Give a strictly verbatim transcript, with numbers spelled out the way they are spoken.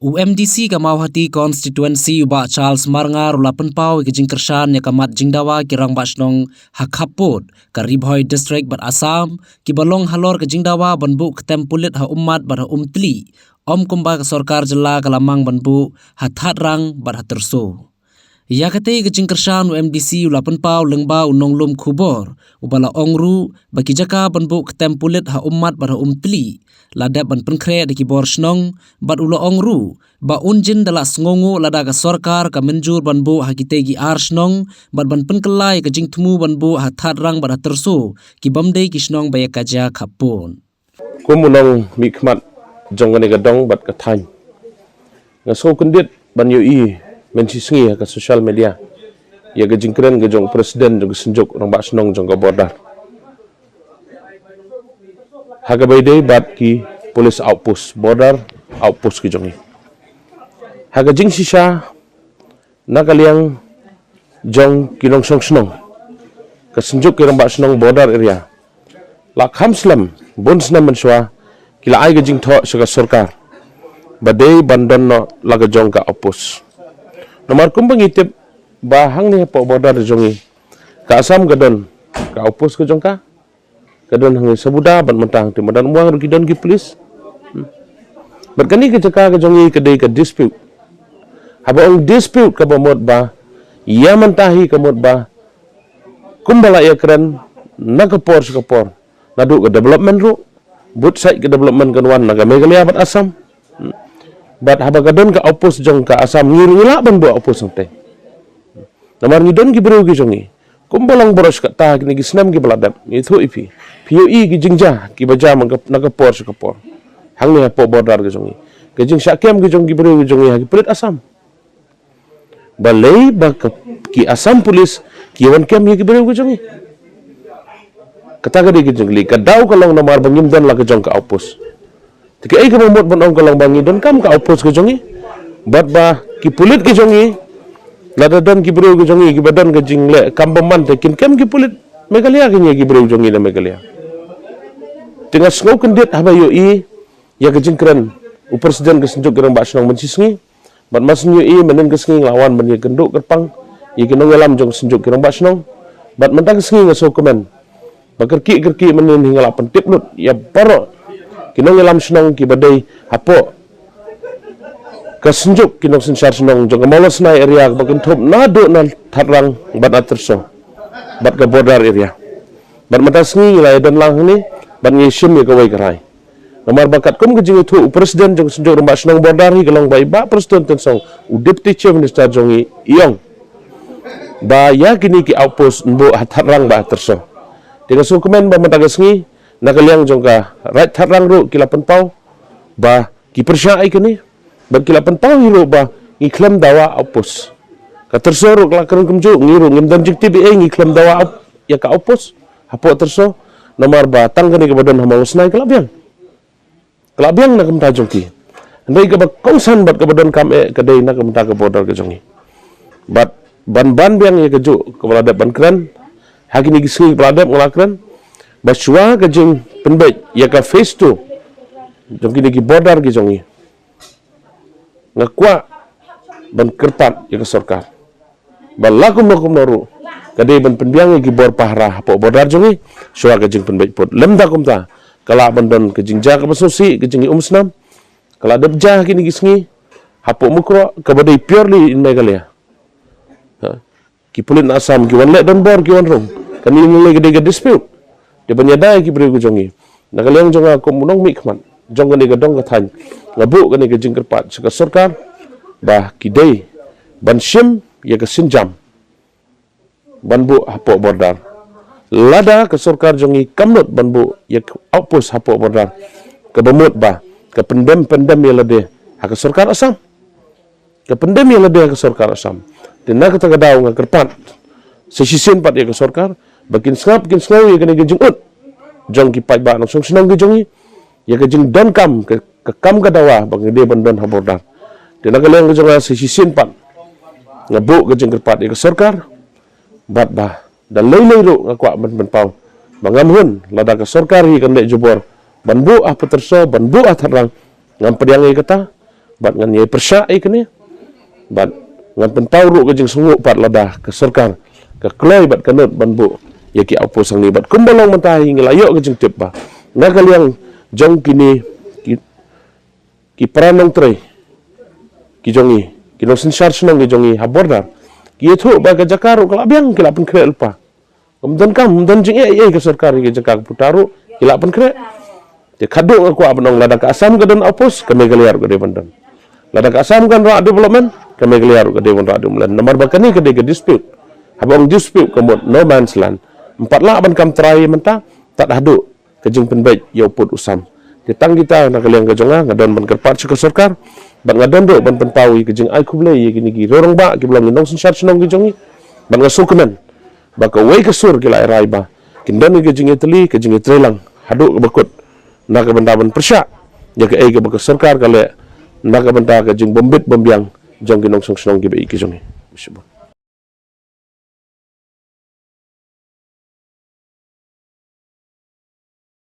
U MDC ka Mawhati Constituency u Bah Charles Marngar u la pynpaw ïa ka jingkyrshan ïa ka mat jingdawa ki rangbah shnong ha khappud ka Ri Bhoi District bad Assam, kiba long halor ka jingdawa ban buh ktem pulit ha Ummat bad ha Umtli, ym kumba ka sorkar jylla ka la mang ban buh ha Thadrang bad ha Tyrso. Ïa katei ka jingkyrshan u MDC u la pynpaw lyngba u nonglum khubor, uba la ong ruh ba ki jaka ban buh ktem pulit ha Ummat bad ha Umtli la dep ban pynkhreh da ki bor shnong, bad u la ong ruh ba un jin da la sngewnguh lada ka sorkar ka mynjur ban buh ha kitei ki ar shnong, bad ban pynkylla ïa ka jingthmu ban buh ha Thadrang bad ha Tyrso, ki bym dei ki shnong ba ïakajia khappud. Kum u nongmihkhmat jong kane ka dong bad ka thaiñ, nga sngewkyndit ban ïohi mynshisngi ha ka social media ïa ka jingkren ka jong u president jong ka Synjuk Rangbah Shnong jong ka border ha kaba ïadei bad ki police outpost, border outpost ki jong ngi. Ha ka jingshisha, na ka liang jong ki nongshong shnong, ka Synjuk ki Rangbah Shnong border area, la kham slem bun snem mynshuwa ki la ai ka jingthoh sha ka sorkar ba dei ban don noh la ka jong ka outpost. Namar kumba ngi tip ba hangne hapoh border jong ngi, ka Assam ka don ka outpost ka jong ka, ka don hangne Sabuda bad mynta hangtei Madan Umwang ruh ki don ki police. Hmm. Bad kane ka jaka ka jong ngi ka dei ka dispute. Haba ong dispute kaba mut ba, ïa mynta hi ka mut ba, kumba la ïakren na ka por sha ka por, naduh ka development ruh, bad sait ka development kan wan na ka Meghalaya bad Assam. Hmm. Bad haba ka don ka outpost jong ka Assam, ngi ruh ngi lah ban buh outpost hangtei. Namar ngi don ki briew ki jong ngi. Kumba long baroh shi katta kine ki snem kiba la dep, ngi ïathuh ïa phi, phi ïohi ki jingjia kiba jia man ka, na ka por sha ka por hangne hapoh border ki jong ngi. Ka jingshah kem ki jong ki briew ki jong ngi ha ki pulit Assam. Balei ba ka, ki Assam Police ki wan kem ïa ki briew ki jong ngi? Kata ka dei ka jingkylli. Ka daw ka long namar ba ngim don la ka jong ka outpost. Te kaei kaba mut ban ong ka long ba ngi donkam ka outpost ka jong ngi, bad ba ki pulit ki jong ngi, lada don ki briew ki jong ngi kiba don ka jingleh kam bymman, te kin kem ki pulit Meghalaya kin ïa ki briew jong ngi na Meghalaya. Te nga sngewkyndit haba ïohi ïa ka jingkren u president ka Synjuk ki Rangbah Shnong mynshisngi. Bad mar shu ïohi mynhynnin ka sngi nga la wan ban ïakynduh kyrpang ïa ki nongïalam jong ka Synjuk ki Rangbah Shnong. Bad mynta ka sngi nga sngewkmen ba kyrkieh kyrkieh mynhynnin hi nga la pyntip lut ïa baroh ki nongïalam shnong kiba dei hapoh ka Synjuk ki nongsynshar shnong jong ka Mawlasnai area kaba kynthup naduh na Thadrang bad na Tyrso bad ka border area. Bad mynta ka sngi ngi la ïadon lang hangne bad ngi shim ïa kawei ka rai. Namar ba katkum ka jingïathuh u president jong ka Synjuk Rangbah Shnong border hi ka long ba i Bah Prestone Tynsong, u Deputy Chief Minister jong ngi, i ong ba ïa kine ki outpost yn buh ha Thadrang bad ha Tyrso. Te nga sngewkmen ba mynta ka sngi na ka liang jong ka Raid Thadrang ruh ki la pynpaw ba ki pyrshah ïa kine, bad ki la pynpaw hi ruh ba ngi khlem dawa outpost. Ka Tyrso ruh ka la kren kumjuh, ngi ruh ngim don jingtip ei, ngi khlem dawa out-, ïa ka outpost hapoh Tyrso, namar ba tang kane kaba don ha Mawlasnai ka la biang. Ka la biang na ka bynta jong ki. Hynrei kaba kongsan bad kaba donkam eh ka dei na ka bynta ka border ka jong ngi. Bad ban ban biang ïa kajuh kaba la dep ban kren ha kine ki sngi kaba la dep, nga la kren ba shuwa ka jingpynbeit ïa ka phase two jong kine ki border ki jong ngi, nga kwah ban kyrpad ïa ka sorkar ba la kumno kumno ruh ka dei ban pynbiang ïa ki bor pahara hapoh border jong ngi shuwa ka jingpynbeit pud. Lymda kumta, ka lah ban don ka jingjia kaba sngewsih, ka jingïaumsnam. Ka la dep jia ha kine ki sngi hapoh Mukroh kaba dei purely in Meghalaya. Ha? Ki pulit na Assam ki wan leh donbor, ki wan rung. Kane ngi lei ka dei ka dispute. Te ban ïada ïa ki briew ki jong ngi, na ka liang jong nga kum u nongmihkhmat jong kane ka dong ka thaiñ, nga buh kane ka jingkyrpad sha ka sorkar ba ki dei ban shim ïa ka sienjam ban buh hapoh border. Lada ka sorkar jong ngi kam nud ban buh ïa ka outpost hapoh border, kaba mut ba ka pyndem pyndem ïa lade ha ka sorkar Assam. Ka pyndem ïa lade ha ka sorkar Assam. Te na kata ka daw nga kyrpad sa shisien pat ïa ka sorkar ba kin sngap kin sngew ïa kane ka jingud jong ki paidbah nongshong shnong ki jong ngi ïa ka jingdonkam ka, ka kam ka dawa ba ngi dei ban don ha border. Te na ka liang ka jong nga sa shisien pat nga buh ka jingkyrpad ïa ka sorkar, bad ba da lei lei ruh nga kwah ban pynpaw ba ngam hun lada ka sorkar hi kan leh jubor ban buh ha Pyrtuh, ban buh ha Thadrang, ngam pdiang ïa kata. Bad ngan ïai pyrshah ïa kane. Bad ngan pynpaw ruh ka jingsngew pat lada ka sorkar ka kloi bad ka nud ban buh ïa ki outpost hangne. Bad kumba long mynta hi ngi la ïoh ka jingtip ba na ka liang jong kine ki, ki para nongtrei ki jong ngi, ki nongsynshar shnong ki jong ngi ha border, ki ïathuh ba ka jaka ruh ka la biang, ki la pynkhreh lypa. Kam don kam, kam don jingeh ei ei ka sorkar ïa ka jaka ka puta ruh, ki la pynkhreh. Te khadduh nga kwah ban ong, lada ka Assam ka don outpost, ka Meghalaya ruh ka dei ban don. Lada ka Assam kan rah development, ka Meghalaya ruh ka dei ban rah development. Namar ba kane ka dei ka dispute. Haba ong dispute ka mut no man's land. Ym pat lah ban kam trai mynta, tad haduh ka jingpynbeit ïa u pud u sam. Te tang kita na ka liang ka jong nga, nga don ban kyrpad sha ka sorkar, bad nga don ruh ban pynpaw ïa ka jingai khublei ïa kine ki rangbah kiba long ki nongsynshar shnong ki jong ngi. Bad nga sngewkmen ba kawei ka sur ki la rai ba kin don ïa ka jingïatylli, ka jingïatreilang haduh kaba kut, na ka bynta ban pyrshah ïa kaei kaba ka sorkar ka leh, na ka bynta ka jingbym bit bym biang jong ki nongshong shnong kiba ïeit ki jong ngi.